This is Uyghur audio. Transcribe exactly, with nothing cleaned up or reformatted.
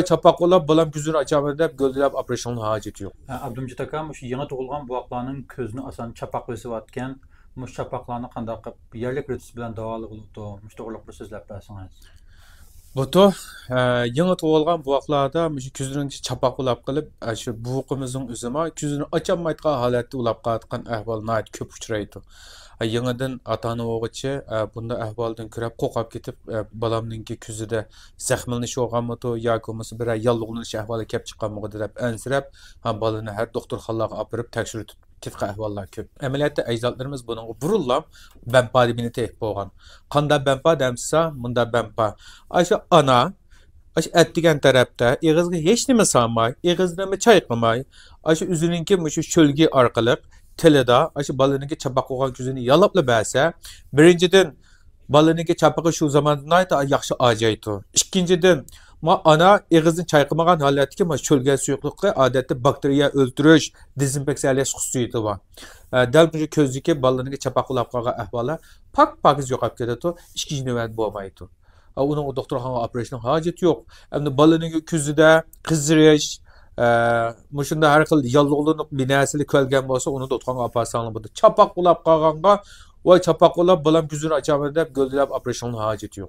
چاپاق ئۇلاپ، بالام كۆزىنى ئاچالمىدى دەپ گۆدىلەپ ئاپىرىشىڭنى ھاجىتى يوق. ئابدۇمجىت ئاكا، مۇشۇ يېڭى تۇغۇلغان بوۋاقلارنىڭ كۆزىنى ئاسان چاپاق بېسىۋاتكەن، مۇشۇ چاپاقلارنى قانداق قىلىپ يەرلىك رېتسېپ بىلەن داۋالىغىلى بولىدۇ؟ مۇشۇ توغرىلىق بىر سۆزلەپ بەرسىڭىز. بۇتۇ، ئە، يېڭى تۇغۇلغان بوۋاقلاردا مۇشۇ كۆزىنىڭ چاپاق ئۇلاپ قېلىپ، ئە، شۇ بوۋىقىمىزنىڭ ئۆزىمۇ كۆزىنى ئاچالمايدىغان ھالەتتە ئۇلاپ قالىدىغان ئەھۋال ناھايىتى كۆپ ئۇچرايدۇ. ئە، يېڭىدىن ئاتا-ئانا بولغۇچى، ئە، بۇنداق ئەھۋالدىن كۆرۈپ قورقۇپ كېتىپ، ئە، بالامنىڭكى كۆزىدە زەخىملىنىش بولغانمىدۇ ياكى بولمىسا بىرەر ياللۇغلىنىش ئەھۋالى كەپ چىققانمىغۇدى دەپ ئەنسىرەپ، ھە، بالىنى ھەر دوختۇرخانىلارغا ئاپىرىپ تەكشۈرتۈپ كېتىدىغان ئەھۋاللار كۆپ. ئەمەلىيەتتە ئەجدادلىرىمىز بۇنىڭغا بۇرۇنلا بەمپا دېگىنى تېپىپ بولغان. قاندا بەمپا دەمسىسا، مۇندا بەمپا. ئاشۇ ئانا، ئاشۇ ئەتىگەن تەرەپتە ئېغىزغا ھېچ نېمە سالماي، ئېغىزنىمۇ چايقىماي، ئاشۇ ئۆزىنىڭكى مۇشۇ شۆلگىيى ئارقىلىق تىلىدا ئاشۇ بالىنىڭكى چاپاق بولغان كۆزىنى يالاپلا بەرسە، بىرىنچىدىن، بالىنىڭكى چاپىقى شۇ زاماندا ناھايىتى ياخشى ئاجايتۇ. ئىككىنچىدىن، ما ئانا ئېغىزىنى چايقىمىغان ھالەتتىكى ما شۆلگە سۇيۇقلۇقى ئادەتتە باكتېرىيە ئۆلتۈرۈش، دېزىنفېكسىيەلەش خۇسۇسىيىتى بار. ئە، دەل مۇشۇ كۆزدىكى بالىنىڭكى چاپاق ئۇلاپ قالغان ئەھۋاللار پاك-پاكىز يوقاپ كېتىدۇ، ئىككىنچى نۆۋەت بولمايدۇ. ئە، ئۇنىڭ دوختۇرخانىغا ئاپىرىشنىڭ ھاجىتى يوق. ئەمدى بالىنىڭ كۆزىدە قىزىرىش، ئە، مۇشۇنداق ھەر خىل ياللۇغلىنىپ بىر نەرسىلەر كۆرگەن بولسا، ئۇنى دوختۇرخانىغا ئاپارساڭلار بولىدۇ. چاپاق ئۇلاپ قالغانغا، ۋاي چاپاق ئۇلاپ، بالام كۆزىنى ئاچالمىدى دەپ گۆدىلەپ ئاپىرىشنىڭ ھاجىتى يوق.